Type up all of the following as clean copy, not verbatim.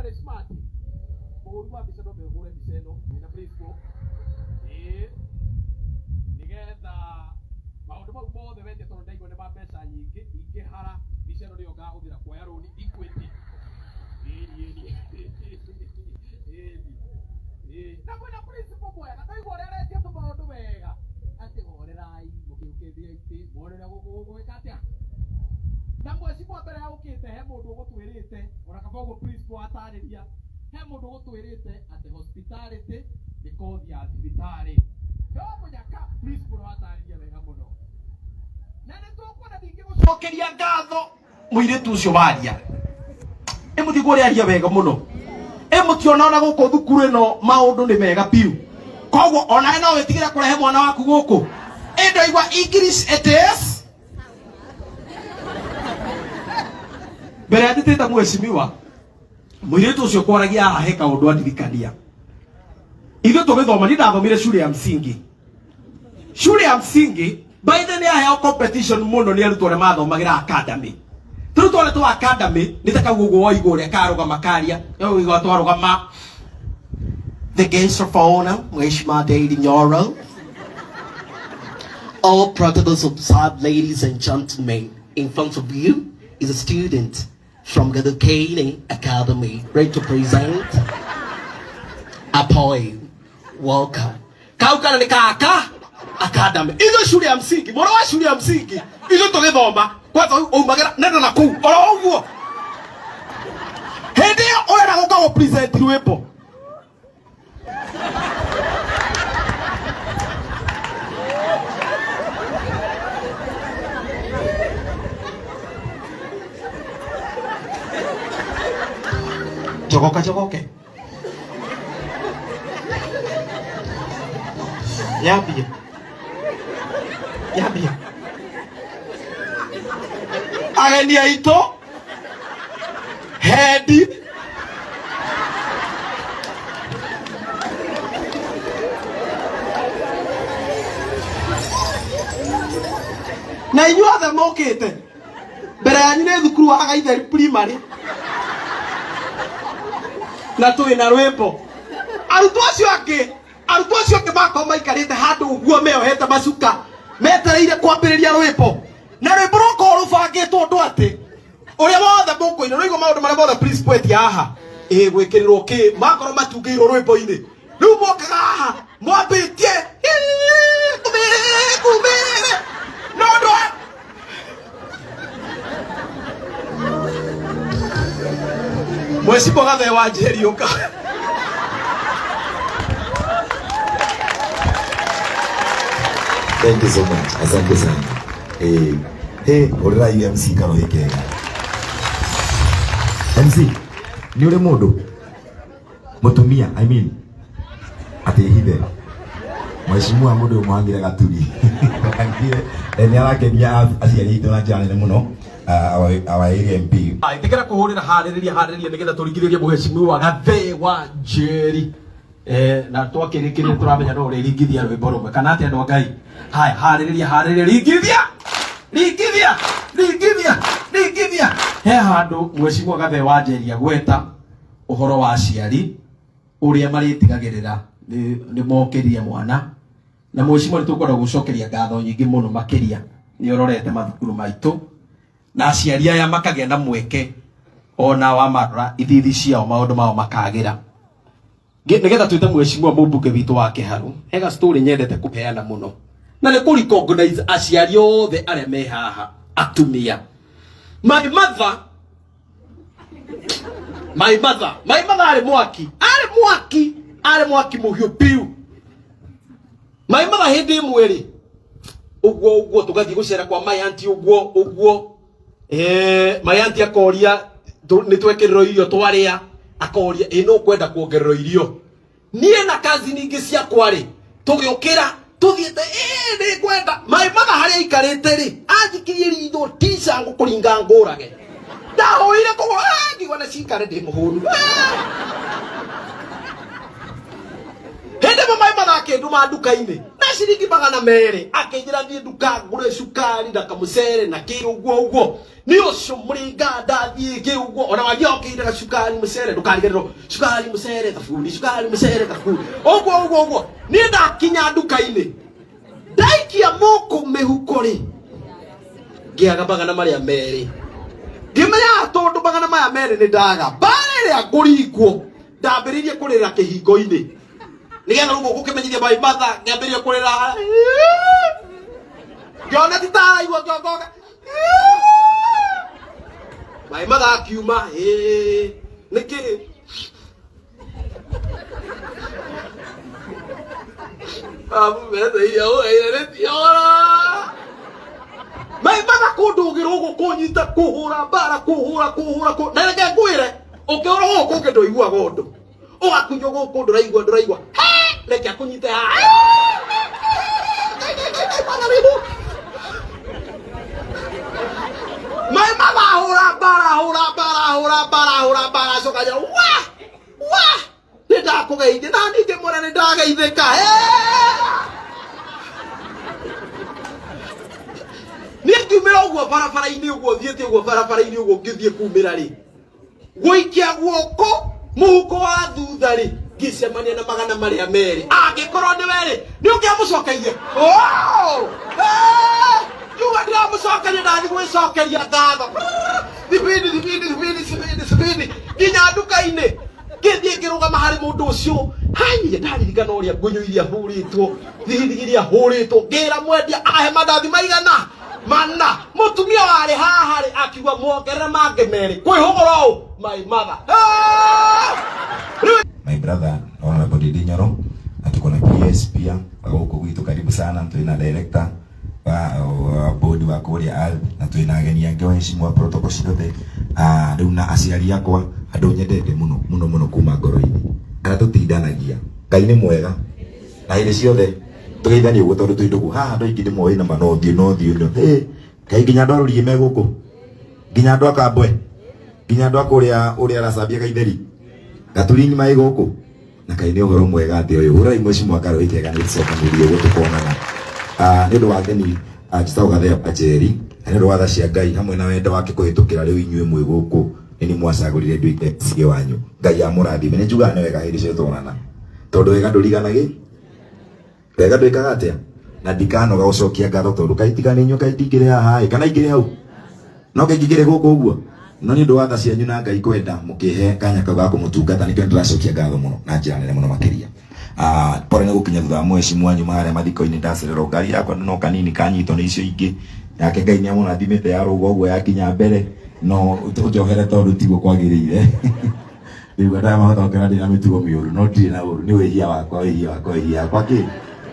nĩ smart. Mũhũri wa mbica no ũhũre mbica ĩno wĩna principal. Ĩĩ. Nĩgetha maũndũ mau mothe wetia tondũ ndaigua nĩ ma mbeca nyingĩ ingĩhara mbica ĩno nĩyo ngahũthĩra kuoya rũni Equity. Ĩni ĩni. Ĩni. Ĩĩ. Na kwĩna principal mwega ndaigua ũrĩa aretia tũmaũndũ wega. Atĩ horerai mũkĩũkĩthia itĩ muone ũrĩa gũgwĩka atĩa. Na mwecimwa mbere ya ũkĩte he mũndũ ũgũtwĩrĩte ona kaba ũguo principal atarĩria he mũndũ ũgũtwĩrĩte atĩ hospitality nĩ kothi ya thibitarĩ. No mũnyaka principal watarĩria wega mũno. Na nĩ tũkwenda ningĩ gũcokeria ngatho mũirĩtu ũcio waria. Ĩ mũthiĩ ũrĩa aria wega mũno. Ĩ mũtiona ona gũkũ thukuru ĩno maũndũ nĩ mega biũ. Koguo onawe no wĩtigĩre kũrehe mwana waku gũkũ. Ĩ ndaigua English it is mbere ya njĩtĩte mheshimiwa mũirĩtu ũcio kwaragia haha he kaũndũ andirikania. Ithuĩ tũgĩthoma, niĩ ndathomire shule ya msingi. Shule ya msingi by the nĩ aheo competition mũno nĩ arutwo arĩa mathomagĩra academy. Tũrutwo twarĩa twa academy nĩ ta kau ũguo waigua ũrĩa karũgama karia, ũigua twarũgama. The guest of honor, Mheshimiwa Ndindi Nyoro. All protocols observed, ladies and gentlemen. In front of you is a student from Gathukeini Academy, ready to present a poem. Welcome. Kau kana nĩ kaka academy. Ithuĩ shule ya msingi, mwana wa shule ya msingi, ithuĩ tũgĩthoma kwanza umagira nenda na kũu oro ũguo. Hĩndĩ ĩyo ũrenda gũka gũ present rwĩmbo. Jogoka jogoke. Yambie. Yambie. Ageni aitũ hendi na inyuothe mũkĩte mbere yanyu nĩ thukuru wa Gaitheri primary na twĩ na rwĩmbo. Arutwo acio angĩ, arutwo acio angĩ makorwo maikarĩte handũ ũguo meyohete macuka metereire kwambĩrĩria rwĩmbo, na rwĩmbo rũkorwo rũbangĩtwo ũndũ atĩ ũrĩa wothe mũkũina rũigua maũndũ marĩa mothe principal etia haha ĩ gwĩkĩrĩrwo kĩ makorwo matungĩirwo rwĩmbo-inĩ. Rĩu mokaga haha mwambĩtie kumĩre kumĩre no ũndũ wa Mheshimiwa Gathee wa Njeri ũka. Thank you so much. Asante sana. Eh, hey, hũrĩrai MC karohi kega. MC, nĩ ũrĩ mũndũ? Mũtumia, I mean. Atĩ hithe. Mheshimiwa mũndũ ũyũ mũhang'ire gaturi. Mũhang'ire, eh, nĩ arakenia aciari aitũ na njĩra nene mũno. Our area MP. Ĩtĩkĩra kũhũrĩra harĩrĩria harĩrĩria nĩgetha tũringithĩrie Mheshimiwa Gathee wa Njeri. Na twakĩrĩkĩria tũramenya no ũrĩringithia rwĩmbo rũmwe kana atĩa andũ a Ngai. Haya, harĩrĩria harĩrĩria, ringithia ringithia ringithia ringithia. He handũ Mheshimiwa Gathee wa Njeri agweta ũhoro wa aciari ũrĩa marĩtigagĩrĩra nĩ mokĩria mwana, na Mheshimiwa nĩ tũkwenda gũcokeria ngatho nyingĩ mũno makĩria nĩ ũrorete mathukuru maitũ na aciari aya makagĩa na mweke ona wa marora ithithi ciao maũndũ mao makagĩra. Nĩgetha twĩte Mheshimiwa mũmbunge witũ wa Kĩharũ, he ga story nyendete kũheana mũno na nĩ kũ recognize aciari othe arĩa me haha atumia. My mother, my mother, my mother arĩ mwaki, arĩ mwaki, arĩ mwaki mũhiũ biũ. My mother hĩndĩ ĩmwe rĩ, ũguo ũguo tũgathiĩ gũcera kwa my auntie ũguo ũguo, my auntie akoria nĩ twekĩrĩrwo irio twarĩa, akoria ĩ no kwenda kuongererwo irio. Niĩ na cousin ingĩ ciakwa rĩ, tũgĩũkĩra tũthiĩte, ĩ nĩ ngwenda. My mother harĩa aikarĩte rĩ, anjikirie ritho tica ngũkũringa ngũrage. Ndahũire kũgũrũ, ngiuga nĩ cikare ndĩ mũhũnu. Hĩndĩ Hĩndĩ ĩmwe maĩ marakĩndũma nduka-inĩ na ciringi 200, akĩnjĩra thiĩ nduka ngũre cukari na kamũcere na kĩ ũguo ũguo. Nĩ ũcio mũrĩnga ndathiĩ kĩ ũguo, ona wathiĩ ũkĩire gacukari mũcere, ndũkariganĩrwo cukari mũcere thabuni, cukari mũcere thabuni, ũguo ũguo ũguo. Niĩ ndakinya nduka-inĩ ndaikia moko mĩhuko rĩ, ngĩaga 200. Ngĩmenya tondũ 200 nĩ ndaga, mbara ĩrĩa ngũringwo. Ndambĩrĩirie kũrĩra kĩhingo-inĩ nĩgetha rĩu gũkĩmenyithia my mother. Ngĩambĩrĩria kũrĩra, ngĩona ti taraigua, ngĩongoga my mother akiuma, "Ĩĩ, nĩkĩ?" Abu mbeca iria ũheire nĩ ciora. My mother kũndũgĩra ũguo, kũnyita, kũhũra mbara, kũhũra kũhũra na reke ngwĩre, ũkĩhũra gũkũ kũngĩ ndũiguaga ũndũ, ũgakunywo gũkũ ndũraigua ndũraigua. He, reke akũnyite haha. My mother hũra mbara, hũra mbara, hũra mbara, hũra mbara, acoka njĩra, wa wa nĩ ndakũgeithia. Na niĩ ngĩmwĩra nĩ ndageithĩka. Niĩ ngiumĩra ũguo barabara-inĩ ũguo, thiĩte ũguo barabara-inĩ ũguo, ngĩthiĩ kumĩra rĩ, gũikia guoko mũhuko wa thutha rĩ, ngĩcemania na 200. Angĩkorwo nĩ werĩ nĩ ũngĩamũcokeirie. Oh! Eh! Ngiuga ndiramũcokeria, ndathi gwĩcokeria ngatho. Thibindi, thibindi, thibindi, thibindi, thibindi, nginya nduka-inĩ. Ngĩthiĩ ngĩrũgama harĩ mũndũ ũcio. Haiya, ndaririkana ũrĩa ngunyũ iria hũrĩtwo, thigithigi iria hũrĩtwo. Ngĩra mwendia ahe mandathi maigana mana. Mũtumia warĩ haha rĩ, akiuga muongerere mangĩ merĩ. Kwĩhũgũra ũũ, my mother. Ah! Rĩu My brother Honorable Ndindi Nyoro, na tuko na PS pia wa gũkũ gwitũ, karibu sana. Twina director wa board wa kũrĩa ardhi, na twina ageni angĩ waheshimu wa protocol ciothe. Ah, rĩu na aciari akwa, andũ nyendete mũno mũno mũno kuma ngoro-inĩ, arĩa tũtindanagia. Ngai nĩ mwega na hĩndĩ ciothe. Tũgeithanie ũguo tondũ twĩ ndũgũ haha, andũ aingĩ ndĩmoĩ na ma no thiũ no thiũ no. Hey, Ngai, nginya andũ a rũriĩ me gũkũ, nginya andũ a Kambwe, nginya andũ a kũrĩa ũrĩa aracambia gaitheri gaturi ng'ima ĩ gũkũ. Na kaĩ nĩ ũhoro mwega atĩ ũyũ hũrai mheshimiwa Karũĩ kega nĩ tũcokanĩrie ũguo tũkonana. Ah, nĩ ũndũ wa ageni, ah, njĩtagwo Gathea Njeri, na nĩ ũndũ wa tha cia Ngai hamwe na wendo wake kũhĩtũkĩra rĩu inyuĩ mwĩ gũkũ, nĩ niĩ mwacagũrire nduĩke MCA wanyu. Ngai amũrathime. Nĩ njugaga nĩ wega hĩndĩ ciothe tuonana, tondũ wega ndũriganagĩ, wega ndwĩkaga atĩa. Na ndikanoga gũcokia ngatho, tondũ kaĩ tiga nĩ inyuĩ, kaĩ ndingĩrĩ haha ĩ, kana ingĩrĩ hau no kaĩ ingĩkĩrĩ gũkũ ũguo. No nĩ ũndũ wa tha cianyu na Ngai kwenda mũkĩhe kanya kau ga kũmũtungata, nĩkĩo ndĩracokia ngatho mũno na njĩra nene mũno makĩria. Ah, pole nĩ gũkinya thutha wa mheshimiwa wanyu harĩa mathiko-inĩ. Ndacererwo ngari yakwa no kanini kanyitwo nĩ icio ingĩ nake. Ngai nĩ amũrathimĩte, yarũga ũguo yakinya mbere, no ũnjohere tondũ tiguo kwagĩrĩire. Rĩu andũ aya mahota gũkena ndĩ na mĩtugo mĩũru, no ndirĩ na ũru, nĩ wĩhia wakwa, wĩhia wakwa, wĩhia wakwa kĩ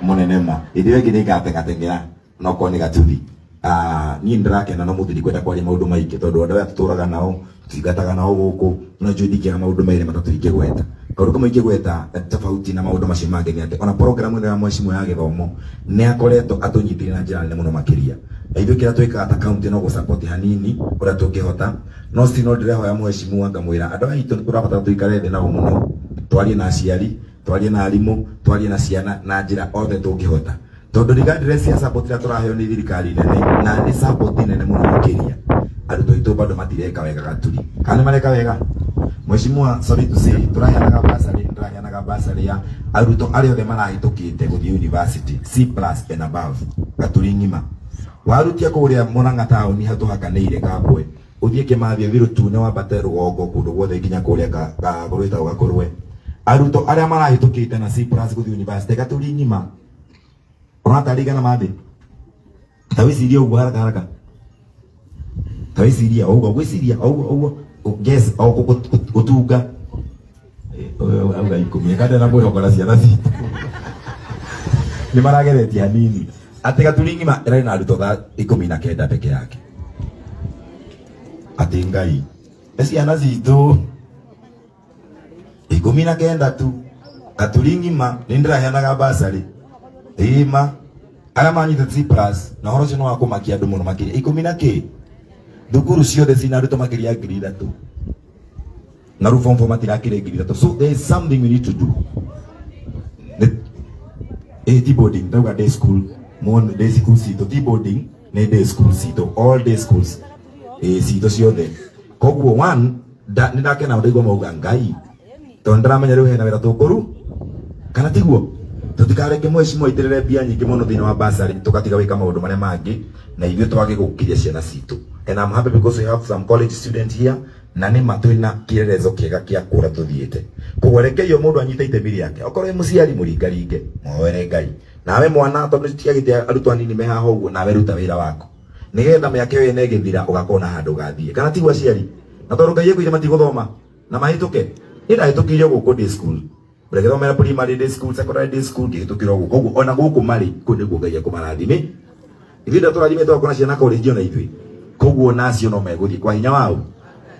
mũnene ma. Hĩndĩ ĩyo ĩngĩ nĩ ngateng'ateng'era no korwo nĩ gatuthi. Ah, niĩ nĩndĩrakena, no mũthĩ ndikwenda kwaria maũndũ maingĩ, tondũ andũ aya tũtũraga nao, tũtingataga nao gũkũ, no njũĩ ndingĩaga maũndũ merĩ matatũ ingĩgweta. Kaũndũ kamwe ingĩgweta tofauti na maũndũ macio mangĩ nĩ atĩ ona program ĩno ya mheshimiwa ya gĩthomo nĩ akoretwo atũnyitĩrĩire na njĩra nene mũno makĩria. Na ithuĩ kĩrĩa twĩkaga ta county no gũ-support hanini ũrĩa tũngĩhota, no still no ndĩrehoya mheshimiwa, ngamwĩra andũ aya aitũ nĩ tũrabatara tũikare thĩ nao mũno, twarie na aciari, twarie na arimũ, twarie na ciana na njĩra othe tũngĩhota, tondũ regardless ya support ĩrĩa tũraheo nĩ thirikari nene, na nĩ support nene mũno makĩria, arutwo aitũ bado matireka wega gaturi. Kana nĩ mareka wega, mheshimiwa? Sorry to say, tũraheanaga bursary, ndĩraheanaga bursary ya arutwo arĩa othe marahĩtũkĩte gũthiĩ university C plus and above gaturi ng'ima. Warutia kũrĩa Murang'a taũni hatũhakanĩire Kambwe, ũthiĩ Kĩmathi, ũthiĩ Rũtune, wambate rũgongo kũndũ guothe nginya kũrĩa rwĩtagwo Gakũrwe, arutwo arĩa marahĩtũkĩte na C plus gũthiĩ university gaturi ng'ima, ũrona tarĩ igana mathĩ. Ta wĩcirie ũguo haraka haraka, ta wĩcirie o ũguo, gwĩciria o ũguo ũguo, guess o gũtunga auga 10 kande na mwĩhoko na ciana citũ nĩ marageretie hanini atĩ gaturi ng'ima ĩrarĩ na arutwo tha 19 peke yake. Atĩ Ngai, nĩ ciana citũ 19 tu gaturi ng'ima. Nĩ ndĩraheanaga basarĩ ĩma arĩa manyita C plus, na ũhoro ũcio nĩ wa kũmakia andũ mũno makĩria. Ikũmi na kĩ, thukuru ciothe cina arutwo makĩria ya 3000, na rĩu form four matirakĩrĩ 3000. So there is something we need to do. Ĩ ti boarding, ndauga day school. Mon day school citũ ti boarding, nĩ day school citũ, all day schools. Ĩ citũ ciothe. Koguo one, nĩ ndakena ndaigua mauga Ngai. Tondũ ndĩramenya rĩu hena wĩra tũkũru kana tiguo tutikareke mheshimiwa aitirire mbia nyingĩ mũno thĩinĩ wa basari tũgatiga gwĩka maũndũ marĩa mangĩ na ithuĩ twage gũkiria ciana citũ. And I'm happy because we have some college student here na nĩ ma twĩna kĩererezo kĩega kĩa kũrĩa tũthiĩte. Koguo rekei o mũndũ anyite itemi rĩake, okorwo wĩ mũciari mũringaringe, mũhoere Ngai, nawe mwana tondũ tiagĩte arutwo anini me haha ũguo, nawe ruta wĩra waku nĩgetha mĩaka ĩyo ĩna ĩgĩthira ũgakorwo na handũ ũgathiĩ, kana tiguo aciari? Na tondũ Ngai ekwĩire matigũthoma na mahĩtũke, niĩ ndahĩtũkĩire gũkũ day school, ndagĩthomera primary day school, secondary day school, ngĩhĩtũkĩra gũkũ. Koguo ona gũkũ marĩ kũu nĩguo Ngai ekũmarathime. Ithuĩ ndatũrathime twakona ciana college ona ithuĩ, koguo nacio no megũthiĩ kwa hinya wao,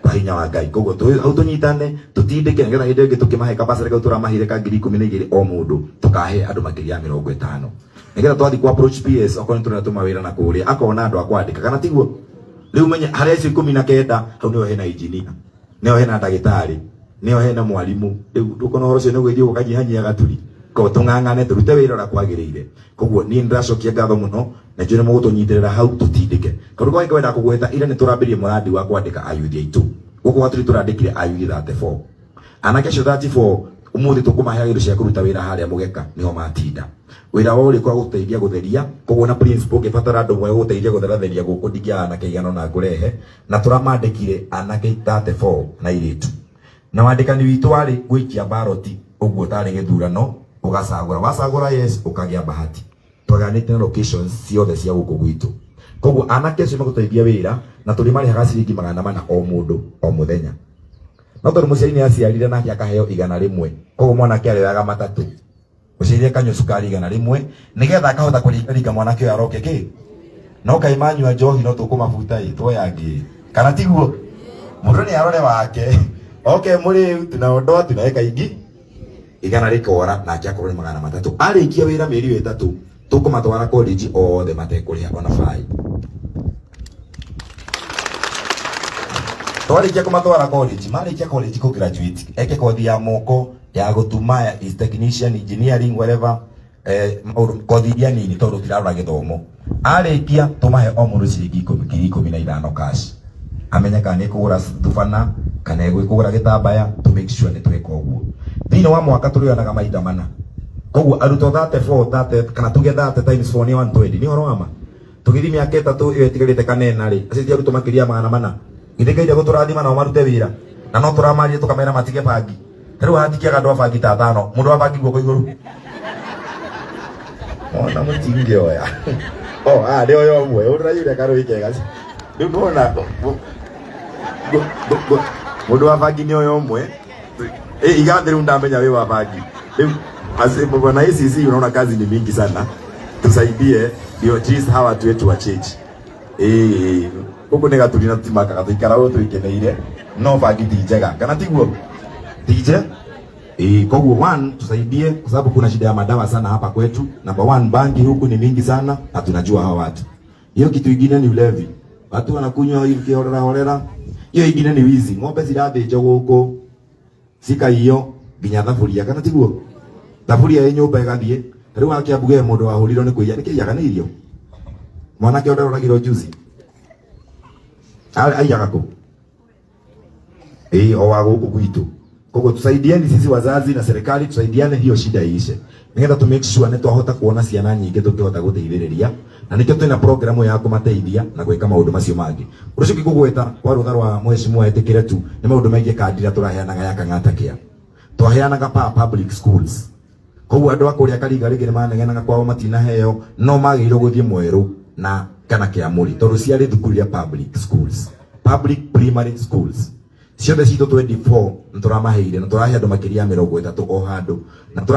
kwa hinya wa Ngai. Koguo hau tũnyitane tũtindĩke nĩgetha hĩndĩ ĩngĩ tũkĩmahe kabacĩrĩ kau tũramahire ka 12,000 o mũndũ, tũkahe andũ makĩria ya 50 nĩgetha twathiĩ ku approach PS okorwo nĩ tũrenda mawĩra na kũrĩa akona andũ a kwandĩka, kana tiguo? Rĩu menye harĩa acio 19 hau nĩho hena engineer, nĩho hena ndagĩtarĩ, nĩho hena mwarimu. Rĩu ndũkona ũhoro ũcio nĩ ũgĩthiĩ ũkanyihanyihia gaturi ko tũng'ang'ane tũrute wĩra ũrĩa kwagĩrĩire. Koguo niĩ nĩndĩracokia ngatho mũno na njũĩ nĩ mũgũtũnyitĩrĩra hau tũtindĩke. Kaũndũ kangĩ kwenda kũgweta ira nĩ tũrambĩrĩrie mũrandi wa kwandĩka ayuthi aitũ gũkũ Gaturi. Tũrandĩkire ayuthi 34, anake acio 34 ũmũthĩ tũkũmaheaga indo cia kũruta wĩra harĩa mũgeka nĩho matinda. Wĩra wao ũrĩkoragwo gũteithia gũtheria, koguo na principal ũngĩbatara andũ moe gũteithia gũtheratheria gũkũ ndingĩaga anake igana ona ngũrehe. Na tũramandĩkire anake 34 na airĩtu, na wandĩkani witũ warĩ gũikia baroti ũguo tarĩ gĩthurano, ũgacagũra, wacagũra yes ũkagĩa bahati. Twagayanĩte na locations ciothe cia gũkũ gwitũ, koguo anake acio megũteithia wĩra na tũrĩmarĩhaga ciringi 400 o mũndũ o mũthenya. No tondũ mũciari nĩ aciarire nake akaheo 100, koguo mwanake arĩoyaga matatũ, mũciari akanyua cukari 100 nĩgetha akahota kũringaringa mwanake ũyũ aroke kĩ no kaĩ manyua njohi no tũkũmabuta ĩ twoyangĩ, kana tiguo? Mũndũ nĩ arore wake oke mũrĩu tunaondoa tunaweka ingi igana rĩkora nake akorwo nĩ 300. Arĩkia wĩra mĩeri ĩyo 3 tũkũmatwara college othe matekũrĩha ona baĩ. Twarĩkia kũmatwara college, marĩkia college kũ graduate eke kothi ya moko ya gũtuma ya is technician, engineering, whatever, maũndũ kothi iria nini tondũ tirarora gĩthomo. Arĩkia tũmahe o mũndũ ciringi 15,000 cash, amenye kana nĩ kũgũra thubana kana ĩgũkũgũra gĩtambaya. To make sure nĩ tweka ũguo thĩinĩ wa mwaka tũrĩonaga maita mana. Koguo arutwo 34, 30, kana tuge 30 times 4 nĩ 120. Nĩ ũhoro wa ma tũgĩthiĩ mĩaka 3 ĩyo ĩtigarĩte kana ĩna rĩ, acio ti arutwo makĩria ya 400. Githĩ Ngai ndegũtũrathima nao marute wĩra? Na no tũramaria tũkamera matige bangi. Ta rĩu hatikĩaga andũ a bangi ta atano. Mũndũ wa bangi guoko igũrũ ona mũtingĩoya. Oh, ah, nĩ oya ũmwe ũrayure karũĩ kega rĩu nĩwona mũndũ wa bangi nĩ oya ũmwe. Eh, igathi rĩu ndamenya wĩ wa bangi rĩu. Bwana ACC, unaona kazi ni mingi sana, tusaidie ndio at least hawa watu wetu wa change. Eh, gũkũ nĩ Gaturi na tũtimakaga tũikara ũũ twĩkeneire, no bangi ti njega, kana tiguo? Ti nje. Eh, koguo one, tusaidie kwa sababu kuna shida ya madawa sana hapa kwetu. Number one, bangi huku ni mingi sana na tunajua hawa watu. Hiyo kitu ingine ni ulevi. Watu wanakunywa hivi kiholela holela. Hiyo ingine ni wizi. Ng'ombe cirathĩnjwo gũkũ cikaiyo nginya thaburia, kana tiguo? Thaburia ĩ nyũmba ĩgathiĩ. Rĩu wa Kiambu he mũndũ wahũrirwo nĩ kũiya. Nĩ kĩiyaga nĩ irio. Mwanake ũrĩa ũragirwo juzi. Aiyaga kũ? Ĩĩ, o wa gũkũ gwitũ. Koguo tusaidieni sisi wazazi na serikali, tusaidiane hiyo shida iishe nigetha tu make sure nĩ twahota kuona ciana nyingĩ tũngĩhota gũteithĩrĩria, na nĩkĩo twĩna program ya kũmateithia na gwĩka maũndũ macio mangĩ. Ũndũ ũcio ũngĩ ngũgweta kwa rũtha rwa mheshimiwa etĩkĩre tu nĩ maũndũ megiĩ kandi iria tũraheanaga ya Kang'ata Care. Twaheanaga pa public schools, koguo andũ a kũrĩa Karinga rĩngĩ nĩ manegenaga kwao matinaheo, no magĩrĩirwo gũthiĩ Mwerũ na kana Kĩamũri tondũ ciarĩ thukuru iria public schools, public primary schools ciothe citũ 24 nĩ tũramaheire na tũrahe andũ makĩria ya 30 o handũ na tũra